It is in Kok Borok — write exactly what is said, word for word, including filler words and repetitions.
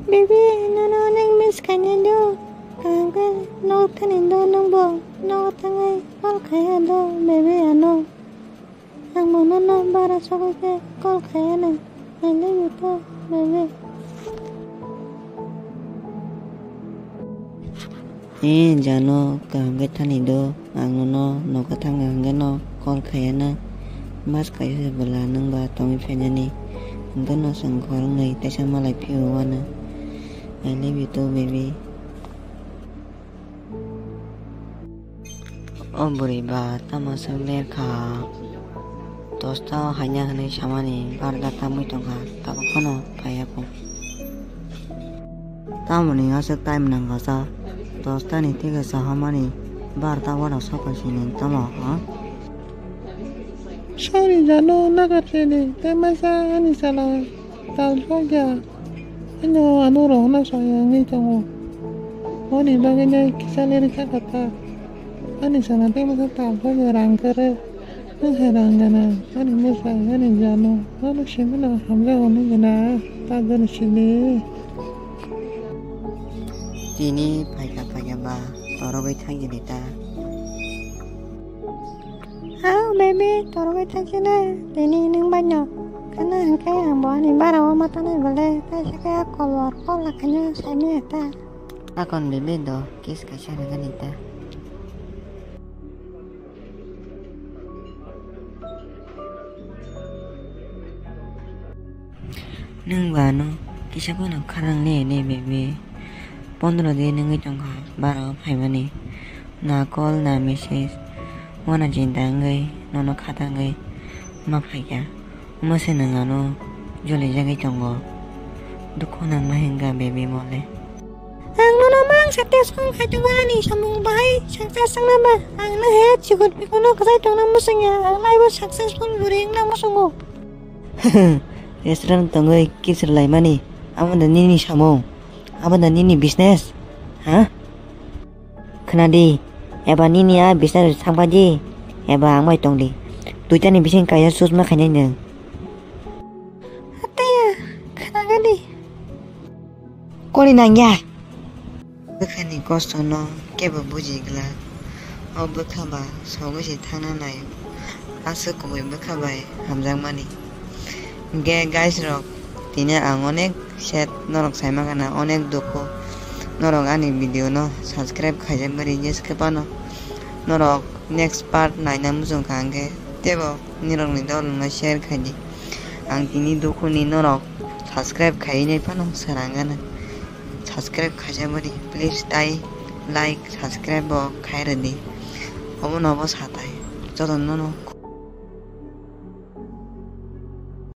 Baby, nono onek miss khainai do. Kaham khe nogo thani do nwngbo. Nogo thangwi call khaiya do, baby, ano. Ang bo nono bara sogwi khe call khaiya na. I love you too, baby. Eh, jano, kaham khe thani do, ang nono nogo thangkha hwnkhe no call khaiya na, mas kaisa se bwla nwng ba tongwi phainani, hwnkhe no chwng khoroknwi teisa malai phio uanw. I love you too, baby. O bwrwi ba tamo swk ler kha. Dosta o haina hwnwi samani barda tamwi tongkha, tabuk phano phaiya kho. Tamoni aswk time nangkha sa, dosta ni theke sahamani barda uanw sokha sini tamo, ha? Sorry jano, nagar sini, tei masa ani sala tal sokya. Ano ano rohorna saya wngwi tongo. Oni bagwi nai kisa leri kha kha ta. Ani sana tei masa tal sokya rang kwrwi. Nwng hai rang gana, ani bwsa, ani jano, ano simi no hamjak hwnwi gana, ta jani sini. Tini phaikha phaikha ba torogwi thangini ta. Hao, baby, torogwi thangsina, tini nwng baino. Khana hwnkhe ang bo ani bara o ma tanai bole, taisa khe a kobor, kol lakhaino saimanya ta. Akon baby do, kiss kaisa rwgani ta. Nwng ba ano kisa phano kharang ne ne bebe. Pondro din wngwi tongkha bara o phaimani. Na call na message. Uana chinta wngwi nono khatangwi ma phaikha. Omo se nwng ano jolijagwi tongo. Dukhu nangma hwnkha bebe mole. Ang nono mangsa test kong khai tongo ani samung bahai success wngna ba. Ang no he chikon pikono kwchai tongna muchungya. Ang laibo successful bwrwi wngna muchungo. Restaurant tongwi kiss rwlaimani, abo da nini samung, abo da nini business, ha? Khwnadi, eba nini a business thangpadi, eba ang bai tongdi. Duitani bising kaisa choose ma khainai nwng. Ataya, khwnagadi. Koni nangya? Bwkhani kostono kebo buji glak. O bwkha ba sogwi se thangna naio. Aswk kubui bwkha bai hamjakmani. Hwnkhe guys rok, tini ang onek set norok saima khana, onek dukhu. Norok ani video no subscribe khaijak bari yes khe phano. Norok next part naina muchung kha hwnkhe tebo nirokni dol no share khaidi. Ang tini dukhuni norok subscribe khaiwi nai phano swnamgana. Subscribe khaijak bari, please tai like, subscribe bo khai rwdi. Obono obo satai, jotono no